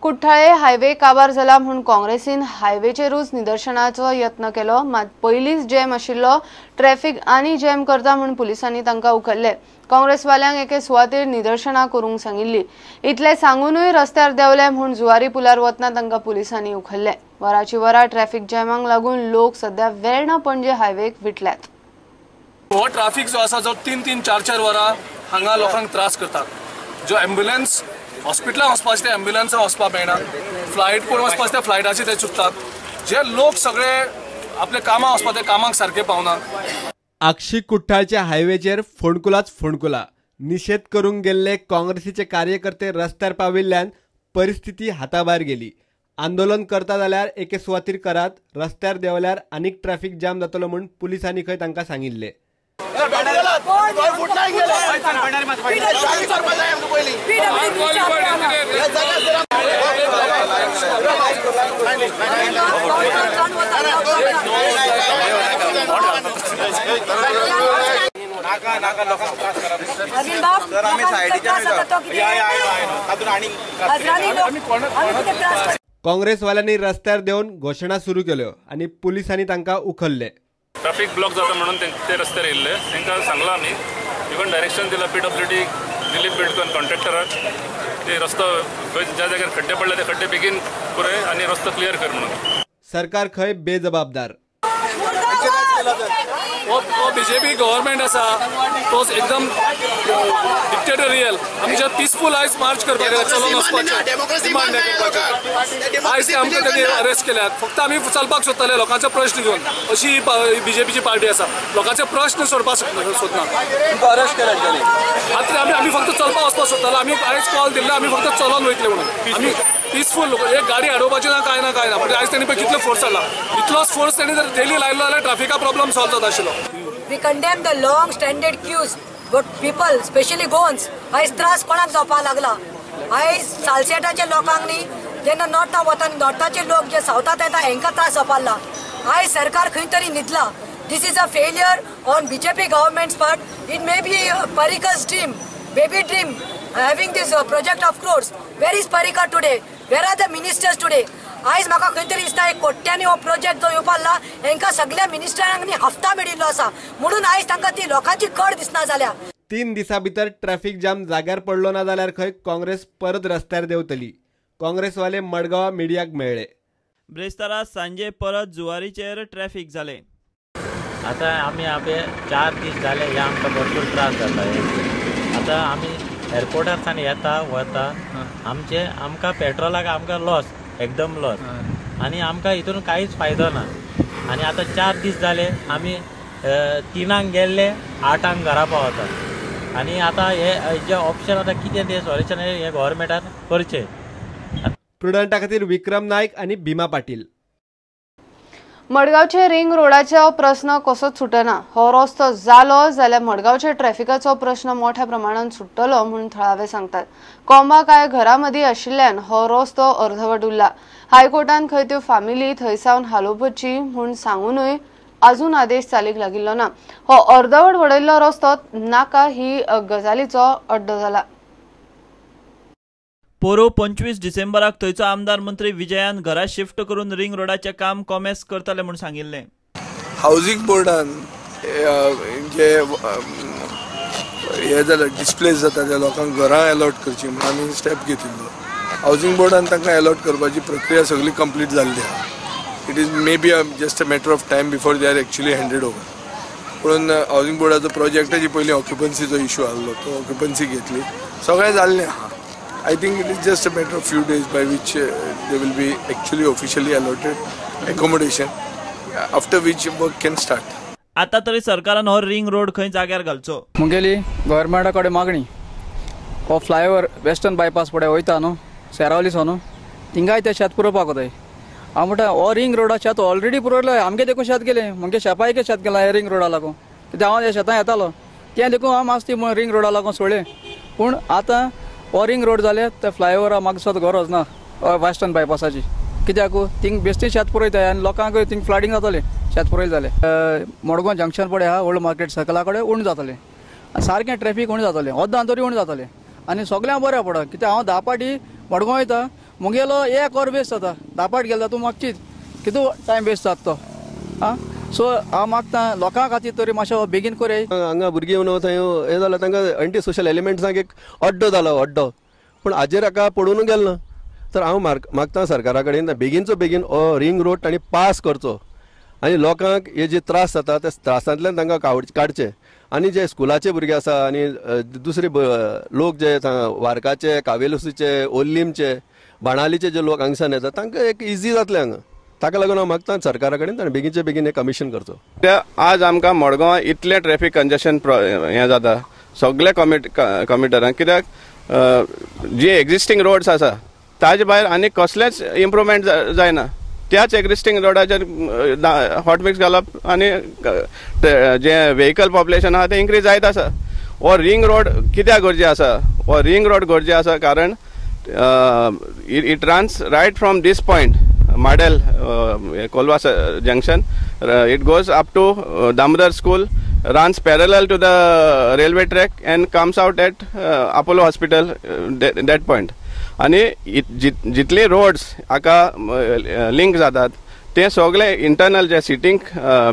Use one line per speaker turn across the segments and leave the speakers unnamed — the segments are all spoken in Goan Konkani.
कुठ्ठाळे हायवे काबार जाला म्हूण काँग्रेसीन हायवेचेरूच निदर्शनाचो यत्न केलो, मात पयलींच जॅम आशिल्लो ट्रॅफिक आनी जॅम करता म्हूण पुलिसांनी तांकां उखल्ले। काँग्रेसवाल्यांक एके सुवातेर निदर्शनां करूंक सांगिल्ली। इतले सांगूनय रस्त्यार देंवले म्हूण जुवारी पुलार वतना तांकां पुलिसांनी उखल्ले। वराची वरां ट्रॅफिक जॅमाक लागून लोक सध्या वेर्णा पणजे हायवेक विटल्यात।
हो ट्रॅफिक जो आसा जो 3-3, 4-4 वरां हांगा लोकांक त्रास करतात। जो एम्ब्युलन्स हॉस्पिटलां वचपाचें ते एम्ब्युलन्सां वचपाक मेळना, फ्लायट कोण वचपाचें ते फ्लायटाचे ते चुकतात। जे लोक सगळे आपल्या कामां वचपाक ते कामाक सारके पावना।
आक्षी कुठ्ठाळच्या हायवेचेर फोंडकुलाच फोंडकुला। निषेध करूंक गेल्ले काँग्रेसीचे कार्यकर्ते रस्त्यार पाविल्ल्यान परिस्थिती हाताभायर गेली। आंदोलन करता जाल्यार एके सुवातीर करात, रस्त्यार देंवल्यार आनीक ट्रॅफिक जाम जातलो म्हूण पुलिसांनी खंय तांकां सांगिल्लें। काँग्रेसवाल्यांनी रस्त्यार देंवन घोशणा सुरू केल्यो आनी पुलिसांनी तांकां उखल्ले।
ट्रॅफिक ब्लॉक जाता म्हणून ते रस्त्यार येयल्ले, तांकां सांगलां आमी, इवन डायरेक्शन दिलां पीडब्ल्यूडी दिलीप बिल्डकॉन कॉन्ट्रॅक्टराक, ते रस्तो ज्या जाग्यार खड्डे पडले ते खड्डे बेगीन पुरय आनी रस्तो क्लियर कर म्हणून।
सरकार खंय बेजबाबदार।
हो बीजेपी गव्हर्मेंट आसा तो एकदम डिक्टेटोरियल। आमी जे पिसफूल आयज मार्च करपाक गेले, चलोन वचपाचें डिमांड करपाचें, आयज ते आमकां तांणी अरेस्ट केल्यात। फक्त आमी चलपाक सोदताले लोकांचे प्रश्न घेवन, अशी ही बीजेपीची पार्टी आसा, लोकांचे प्रश्न सोडपाक सोदना।
अरेस्ट केल्यात तांणी।
आतां आमी फक्त चलपाक वचपाक सोदताले, आमी आयज कॉल दिल्ले आमी फक्त चलोन वयतले म्हणून। आमी पिसफूल, एक गाडी अडोवपाची ना, कांय ना कांय ना, पण आयज तांणी पळय कितलो फोर्स हाडला। इतलोच फोर्स तांणी जर डेली लायलो जाल्यार ट्राफिका प्रॉब्लम सॉल्व जाता आशिल्लो।
We condemn the long standard queues, but people, especially Goans, आयज त्रास कोणाक जावपाक लागला। आयज सालसेटाच्या लोकांक न्ही, जेन्ना नॉर्थाक वता नॉर्थाचे लोक जे सावथांत येता हेंकां त्रास जावपाक लागला। आयज सरकार खंय तरी न्हिदला। This is a failure on BJP government's part. It may be Parrikar's dream, baby dream, having this project of crores. Where is Parrikar today? Where are the ministers today? आयज म्हाका खंय तरी दिसता एक कोट्यांनी हो प्रोजेक्ट जो येवपाक लागला हेंकां सगळ्या मिनिस्टरांनी हफ्ता मेळिल्लो आसा, म्हणून आयज तांकां ती लोकांची कड दिसना जाल्या।
3 दिसां भितर ट्रॅफिक जाम जाग्यार पडलो ना जाल्यार खंय काँग्रेस परत रस्त्यार देंवतली। काँग्रेसवाले मडगांव मिडियाक मेळ्ळे।
ब्रेस्तारा सांजे परत जुवारीचेर ट्रॅफिक जालें।
आतां आमी आपे 4 दीस जाले हे आमकां भरपूर त्रास जाता। आतां आमी एअरपोर्टार सावन येता वता, आमचे आमकां पेट्रोलाक आमकां लॉस, एकदम लॉस, आनी आमकां हितून कांयच फायदो ना। आनी आतां 4 दीस जाले आमी 3 गेल्ले 8 घरा पावता। आनी आतां हे जे ऑप्शन आतां कितें तें सॉल्युशन हे गव्हर्मेंटान करचें।
प्रुडंटा खातीर विक्रम नायक आनी भीमा पाटील।
मडगांवचे रिंग रोडाचो प्रस्न कसोच सुटना। हो रस्तो जालो जाल्यार मडगांवच्या ट्रॅफिकाचो प्रश्न मोठ्या प्रमाणात सुट्टलो म्हूण थळावे सांगतात। कोंबा कांय घरां मदीं आशिल्ल्यान हो रस्तो अर्धवट उरला। हायकोर्टान खंय त्यो फामिली थंयसावन हालोवपाची म्हूण सांगूनय अजून आदेश चालीक लागिल्लो ना। हो अर्धवट वडयल्लो रस्तो नाका ही गजालीचो अड्डो जाला।
पोरूं 25 डिसेंबराक थंयचो आमदार मंत्री विजयान घरा शिफ्ट करून रिंग रोडाचें काम कॉमेस करतले म्हूण सांगिल्लें।
हावजींग बोर्डान जे हे जालें डिस्प्लेस जाता त्या लोकांक घरां एलॉट करची म्हणून आमी स्टेप घेतिल्लो। हावजींग बोर्डान तांकां एलॉट करपाची प्रक्रिया सगळी कंप्लीट जाल्ली आसा। It is may be just a matter of time before they are actually handed over. पूण हावजींग बोर्डाचो प्रोजेक्टाची पयलीं ऑक्युपन्सीचो इशू आहलो, तो ऑक्युपन्सी घेतली, सगळें जाल्लें आसा। I think it is just a matter of few days by which they will be actually officially allotted accommodation, after which work can start.
आता तरी सरकारान हो रिंग रोड खंय जाग्यार घालचो।
मुगेली गव्हर्मेंटा कडेन मागणी, हो फ्लायओवर वेस्टर्न बायपास पळय वयता न्हू सेरावली सावन न्हू थिंगाय ते शेत पुरोवपाक वताय। हांव म्हणटा हो रिंग रोडा शेत ऑलरेडी पुरयलो, आमगे देखून शेत गेलें, मुगे शेपायके शेत गेलां हे रिंग रोडा लागून, कित्याक हांव ह्या शेतां येतालो तें देखून हांव मातशें ती रिंग रोडा लागून सोडलें। पूण आतां हो रिंग रोड जाले ते फ्लायओवरा म्हाका सुद्दां गरज ना वेस्टर्न बायपासाची, कित्याक थिंग बेश्टी शेत पुरयताय आनी लोकांक थिंग फ्लडिंग जातलें शेत पुरयलें जाल्यार। मडगांव जंक्शन पळय आहा ओल्ड मार्केट सर्कला कडेन उणें जातलें, सारकें ट्रॅफीक उणें जातलें, अर्दान तरी उणें जातलें आनी सगळ्यांक बरें पडत। कित्याक हांव 10 पाटी मडगांव वयता, मुगेलो एक वर वेस्ट जाता, दापाट गेलो तूं मागचीच कितू टायम वेस्ट जाता तो. आं सो हांव मागता लोकां खातीर तरी मातशें बेगीन कोरय.
हांगा भुरगीं येवन थंय हें जालां, तांकां एंटी सोशल एलिमेंट्सांक एक अड्डो जालो अड्डो, पूण हाजेर हाका पडून गेलो ना. तर हांव मागता सरकारा कडेन बेगीनचो बेगीन हो रिंग रोड तांणी पास करचो आनी लोकांक हे जे त्रास जाता त्या त्रासांतल्यान तांकां काडचे. आनी जे स्कुलाचे भुरगे आसा आनी दुसरे लोक जे वार्काचे, कावेलुसीचे, ओल्लीमचे, बाणालीचे जे लोक हांगसान येता तांकां एक इजी जातलें हांगा. ताका लागून हांव मागता सरकारा कडेन ताणें बेगीनचे बेगीन हें कमिशन करचो.
आज आमकां मडगांवां इतलें ट्रॅफिक कंजेशन हें जाता सगळे कम्युटरांक, कित्याक जे एग्जिस्टींग रोड्स आसा ताजे भायर आनी कसलेंच इम्प्रुवमेंट जायना. त्याच एग्जिस्टींग रोडाचेर हॉट मिक्स घालप आनी जे व्हेकल पॉप्युलेशन आसा तें इन्क्रीज जायत आसा. हो रिंग रोड कित्याक गरजे आसा? हो रिंग रोड गरजे आसा कारण it runs right from this point Madel Colva junction, it goes up to Damodar school, runs parallel to the railway track and comes out at Apollo Hospital, that point. आनी जितले रोड्स हाका लिंक जातात ते सगळे इंटरनल जे सिटींक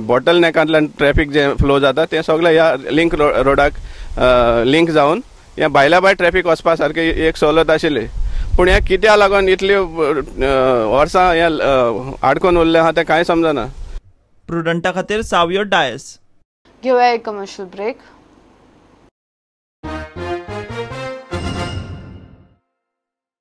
बॉटल नेकांतल्यान ट्रॅफिक जे फ्लो जाता ते सगळे ह्या लिंक रोडाक लिंक जावन ह्या भायल्या भायर ट्रॅफिक वचपा सारकें एक सवलत आशिल्ली. पूण हें कित्याक लागून इतली वर्सां हें आडकून उरलें आहा तें कांय समजना.
प्रुडंटा खातीर सावयो डायस.
घेवया एक कमर्शियल ब्रेक.